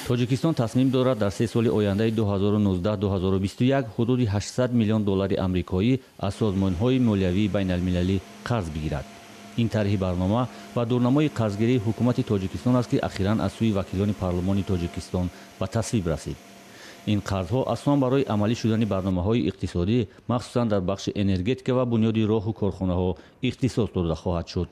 Тоҷикистон тасмим дорад дар 3 соли ояндаи 2019-2021 ҳудуди 800 миллион доллари амрикоӣ аз созмонҳои молиявии байналмилалӣ қарз бигирад. Ин тарҳи барнома ва дурнамои қарзгирии ҳукумати Тоҷикистон аст, ки ахиран аз сӯи вакилони парлумони Тоҷикистон ба тасвиб расид. Ин қарзҳо аслан барои амалӣ шудани барномаҳои иқтисодӣ, махсусан дар бахши энергетика ва бунёди роҳу корхонаҳо ихтисос дода хоҳад шуд.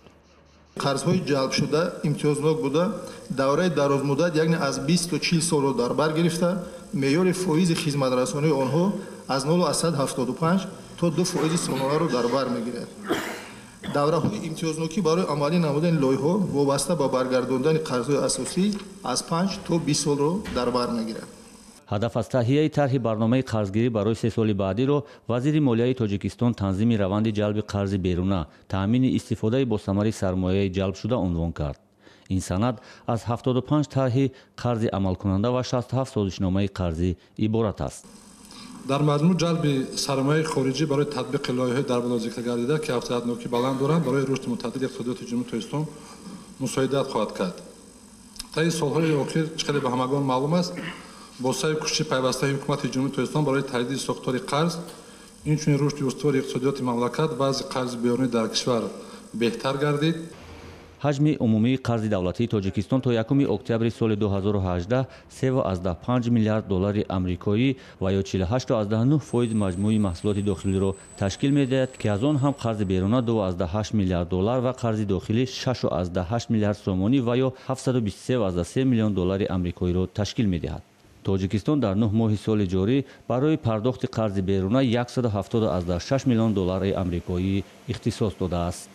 Қарзҳои ҷалбшуда имтиёзнок буда, давраи дарозмуддат, яъне аз 20 то 40 солро дар бар гирифта, меъёри фоизи хизматрасонии онҳо аз 0,75 то 2 фоизи солонаро дар бар мегирад. Давраҳои имтиёзнокӣ барои амалӣ намудани лоиҳаҳо вобаста ба баргардондани қарзҳои асосӣ аз 5 то 20 солро дар бар мегирад. Ҳадаф аз таҳияи тарҳи барномаи қарзгирӣ барои 3 соли баъдиро вазири молияи Тоҷикистон танзими раванди ҷалби қарзи беруна, таъмини истифодаи босамари сармояи ҷалбшуда унвон кард. Ин санад аз 75 тарҳи қарзи амалкунанда ва 67 созишномаи қарзӣ иборат аст. Дар маҷмӯъ ҷалби сармояи хориҷӣ барои татбиқи лоиҳаҳои дар боло зикр гардида, ки афзалиятнокӣ баланд доранд, барои рушди мутаддиди иқтисодиёти Ҷумҳурии Тоҷикистон мусоидат хоҳад кард. Таи солҳои охир, чӣ хеле ба ҳамагон маълум аст, бо саъю кӯшиши пайвастаи ҳукумати Ҷумҳурии Тоҷикистон барои таҷдиди сохтори қарз, инчунин рушди устувори иқтисодиёти мамлакат, вазъи қарзи берунӣ дар кишвар беҳтар гардид. Ҳаҷми умумии қарзи давлатии Тоҷикистон то 1 октябри соли 2018 3,5 миллиард доллари амрикоӣ ва ё 48,9% маҷмӯи маҳсулоти дохилиро ташкил медиҳад, ки аз он ҳам қарзи беруна 2,8 миллиард доллар ва қарзи дохилӣ 6,8 миллиард сомонӣ ва ё 723,3 миллион доллари амрикоиро ташкил медиҳад. Тоҷикистон дар 9 моҳи соли ҷорӣ барои пардохти қарзи беруна 170,6 миллион доллари амрикоӣ ихтисос додааст.